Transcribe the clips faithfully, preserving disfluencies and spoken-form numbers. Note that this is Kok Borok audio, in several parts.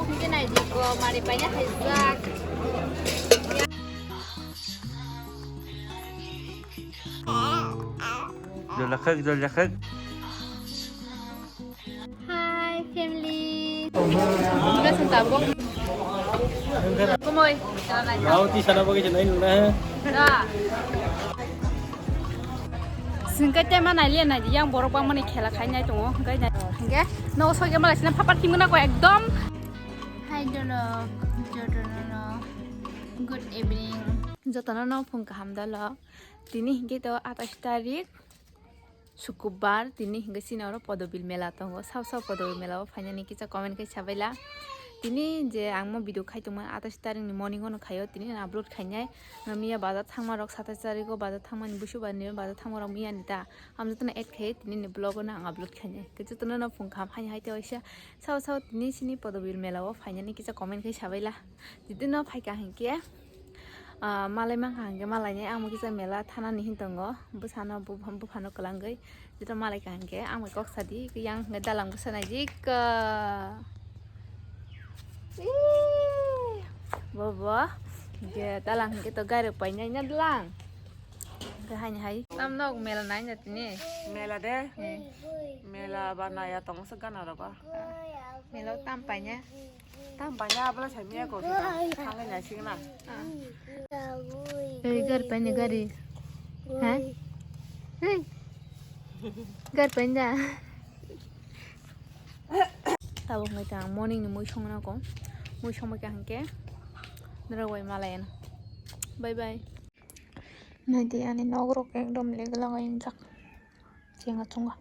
Hingke naidi ko mari paina khaijak. Jol jakhak, jol jakhak. Hi family. Enggak sentabok. Kumoy. Mau ti sana bagi sana ini lah. Singkai tema nai liya nai yang borok bang mani khela khai nai tongo. Hingkai nai. Hingke no soge malai sina phapar thimgna ko ekdom. Hi dolo. Jotono no. Good evening. Jotono no phung kaham dolo. Tini hingke to atais tarik. Sukubbar tini hingke sini oro Podobil mela tongo. Sao sao Podobil mela o phainani kisa comment khe sabaila. Tini je ang mo video khai tongma atais tarik ni morning o no khaio, tini upload khainai. Miya bazar thangma rok satais tarik o bazar thangmani busu ba ni bazar thangma rok miya ni ta. Am jotono add khai tini ni vlog o no ang upload khainai. Khe jotono no phung kham hai hai te waisa sao sao tini sini Podobil mela o phainani kisa comment khe sabaila. Titino phaikha hinkhe, ah, malai mankha hinkhe malainai ang bo kisa mela thanani hin tongo. Bwsano bu-, buphano kwlangwi jeta malaikha hinkhe ang bai kok sadi, yang hinkhe dalang bwsa naijik, ah. Ih, bo, bo. Hinkhe dalang hinkhe to gari painai na dalang. Hinkhe haini hai. Tam nok mela naina tini? Mela de. Eh. Mela ba naya tongsa gana rogo. Mela tam paina? Tam banya abla sai miya ko se ta. Thangwi nai sing na. Ei, gari paina gari. Ha? Ei. Gari paina da. Tabuk ngai ta morning ni mui songna ko. Mui songba kya hangke. Nara wai malai na. Bye bye. Nai di ani nok rok ekdom leg lagai injak. Chenga chunga.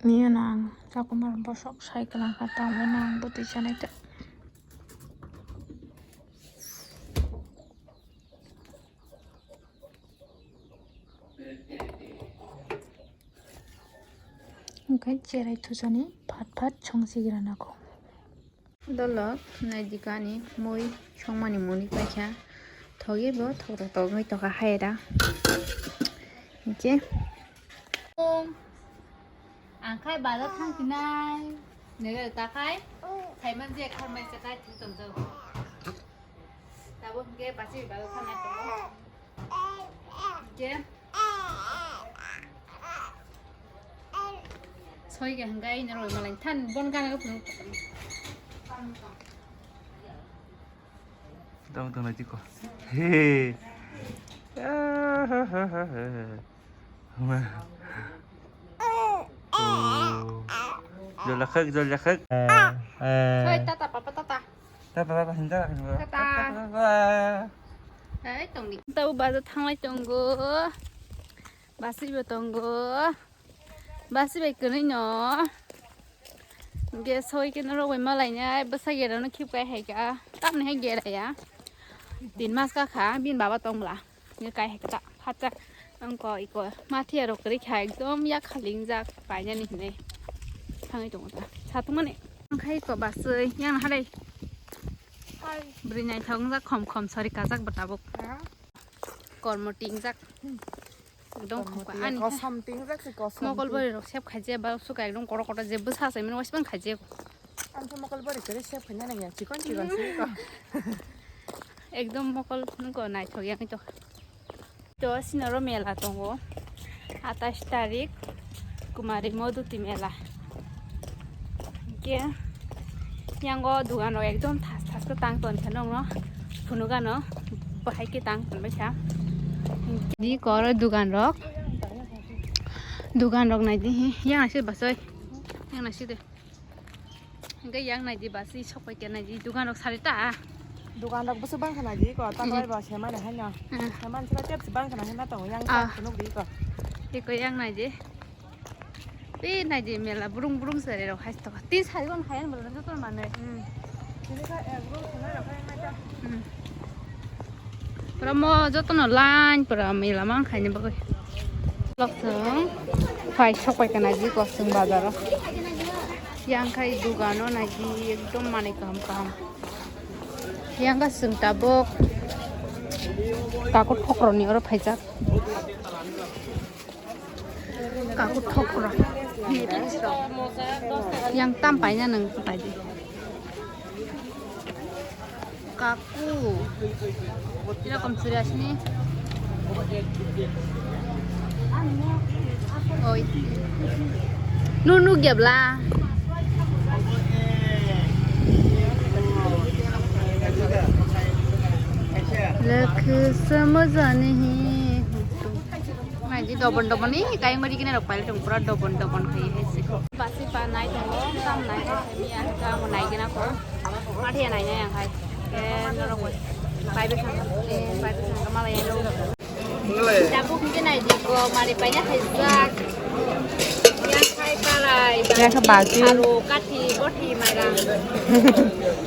Nini ang chakwmani bwswk sai kwlangkha, tamo nang bwtwi chanai ta. Hwnkhe cherai thujani phat phat songsigra nago. Dolok naidi kani mui songmani muni paikha. Thogi bo thok thok thok wngwi tokha hai da. Hinkhe ang khai bazar thang tinai. Nere ta khai. Saiman je khai mai se khai thung tong jao. Tabuk hinkhe basi bazar thang nai tongo. Hinkhe soi khe hwnkhe ai norok malai than bon gana rok phunuk. Tamo tong nai tiko. He. Jol jakhak, jol jakhak. Soi tata papa tata. Tata, tata, hinta, hinta. Tata. Tata. Hai, tongdi. Tabo bazar thanglai tongo. Basi bo tongo. Basi bai kwnwi no. Ge soi ke norok bai malainai bwsa gera no khip kai hai ka. Tamni hai gera ya. Tin mas ka kha, bin baba tong bla. Nge kai hai kata phatsa angko iko mathia rok kwrwi kha ekdom yak khaling jak painani hinwi thangwi tongo ta satung mani. Ang khai iko baswi yang halai. Hai. Bwrwi naithok wng jak khom khom sori kajak bo tabuk. Ha? Kormo ting jak. Hmm. Ekdom khom ani kosom ting jak si kosom. Mokol bori rok sep khai je ba suka ekdom kotor kotor je bwsa sai mani waisbang khai je. Ang khe mokol bori kwrwi sep khaina nangya, chikon chikon se ko. Ekdom mokol nungko naithok yang to. To sinoro mela tongo. Atais tarik Kumari Moduti mela. Ke yango dugan rok ekdom thas thas ko tang ton khe nongno phunugano bahai ke tang ton baisa. Di koro dugan rok. Dugan rok nai di yang nasi basoi. Yang nasi de. Hingke yang nai di basi sok pai khe nai di dugan rok sari ta. Dugan rok bwswk bang kha nai di ko, ta hmm, bai ba se mani hai no. Hmm. Se mani sila tep se bang kha nai hai ma tongo yang ah, ta phunuk di ko. Eko yang nai di. Pi nai di mela burung burung sari rok hai to. Tin sari gon hai an bolo joto mane. Hmm. Tini ka ek rok khna rok hai ma ta. Hmm. Pura mo jotono line pura mela mang khaini bagwi. Kokswng phai sok pai kana ji kokswng bazaro. Yang khai dugano naidi ekdom manwi kaham kaham. Yang kha chwng tabuk kaku thokrokni oro phaijak. Kaku thokrok. Yang tam paina nang paidi. Kaku. Kira kom suri asini. Oi. Nunu gebla. Lekh samajh nahi. Mai di dobon dobon ni kayang mari kina rok paile tong pura dobon dobon khai hai se. Basi pa nai tongo, tam nai khai miya ka mo nai gina ko. Mari nai nai ang khai. Eh, norok bai. Bai be sang, eh, bai be sang ka malai yang. Dabu kini nai di ko mari pai na khai jak. Yang khai palai. Yang khai baju. Aro kati boti mai rang.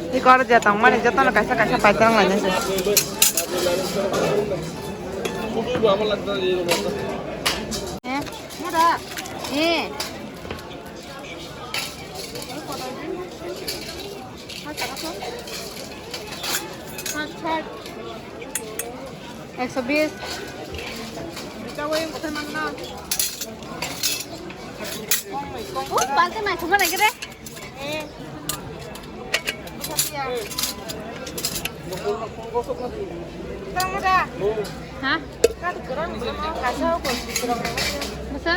Ni kor jatong mani jatong kaisa kaisa pai tong lai nai. Eh, mura. Eh. Ekso bis. Ui, balte mai thuma lagi re. Ha? Bwsa?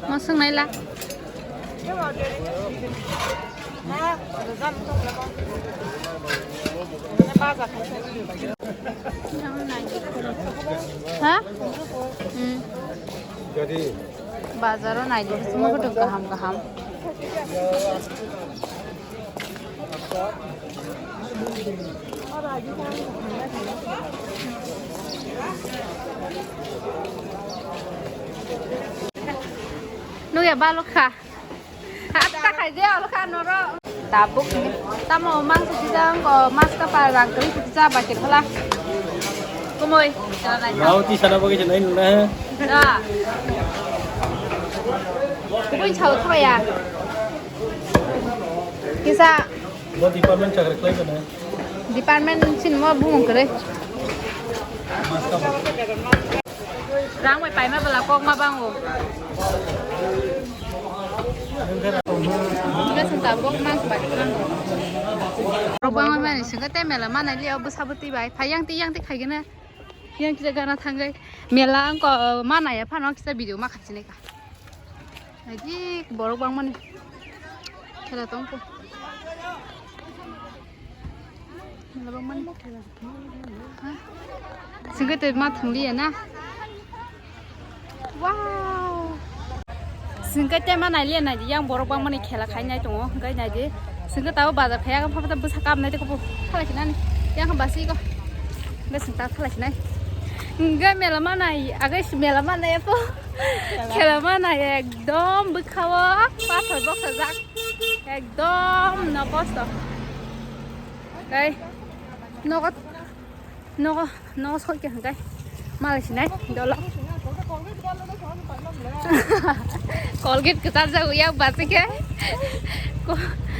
Mo swng nai la. Ha? Hmm. Bazar o nai di, sumui kutung kaham kaham. Nugya balok kha. Hatta khai je olo kha noro. Tabuk ni. Tamo mangsa sijang ko mas ka pa rang kri sija ba ke phala. Kumoi. Rauti sana bagi jenai nuna. Da. Kumoi chao thoya. Kisa. Bo department chakri khlai kene. Department sin mo bumung kre. Rang bai paima bela kok ma bango. Enggak senta bok mas bai. Rok bang mani sengke te mela mana liya bwsa bwtwi bai. Phai yang ti yang ti khai gene. Yang kisa gana thangai. Mela ang ko mana ya phano kisa video ma khachine ka. Aji borok bang mani. Khela tong ko. Mela bang mani. Singke te ma thungliya na. Wow. Singke te ma nailiya naidi yang borok bang mani khela khai nai tongo. Hingke naidi. Singke tabo bazar khaya ka phapata bwsa kap nai te kopo. Thala khinani. Yang basi ko. Be sing ta thala khinai. Hingke mela ma nai. Agai si mela ma nai po. Khela ma nai ekdom bwkha o. Pathor boksa jak. Ekdom no kosto. Kai. Nogo, nogo, nogo soi khe hwnkhe. Malai sinai, dolo. Colgate kwchar jago yak basi khe.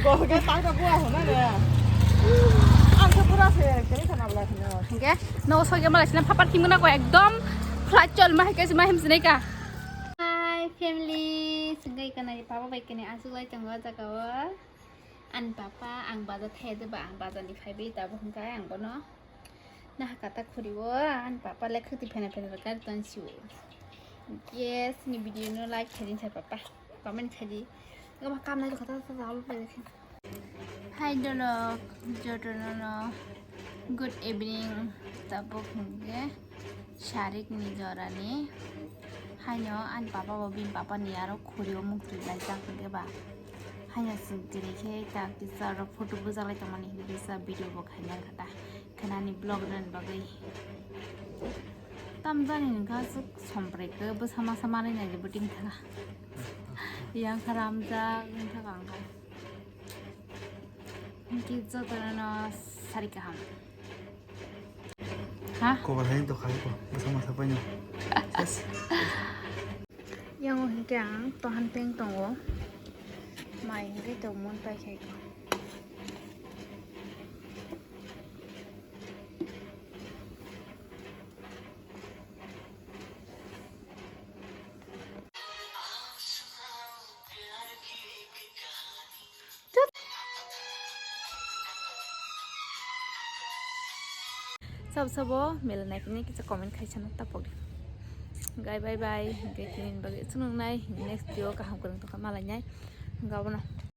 Colgate tang khe bua hwnna de. Ang khe pura se, khe sana bla khna. Hwnkhe, nogo soi khe malai sinai, phapar thimgwna ko ekdom flight chol ma hai khe se ma hem sinai ka. Hi family, sengkai kanai papa bai kene aswk lai tongo o jaga o. Ani papa ang bazar thaya de ba ang bazar ni phaibai tabuk hwnkhe ang bono naha kata khuri o ani papa le khwtwi phena phena gari ton si o. Yes, ni video no like khaidi sir papa, comment khaidi. Gama kam nai kata ta ta alo pai khe. Hi dolok, jotono no good evening tabuk hwnkhe. Sarikni jorani haino ani papa bo bini papa ni aro khuri o muktwi laijak hwnkhe ba haino chwng tini khe ta kisa oro photo bujak lai tongmani hwnkhe kisa video bo khaina kha ta khenani vlog rwna bagwi tamjani hwnkha aswk somprai khe bwsa masa manwi nai bo ting thaka yang kha ramjak wng thaka ang kha. Hwnkhe jotono no sari kaham. Ha? Kobar hai to khai ko, masa masa paino. Yes. Khe ang tohan peng tongo, mai hwnkhe tongmani pai khaikha. Sabo sabo mela naikhe kisa comment khaisano tapok di. Gai bye bye hwnkhe tini bagwi chwng nai next video kaham kwrwng tongkha malainai. Hwnkhe abono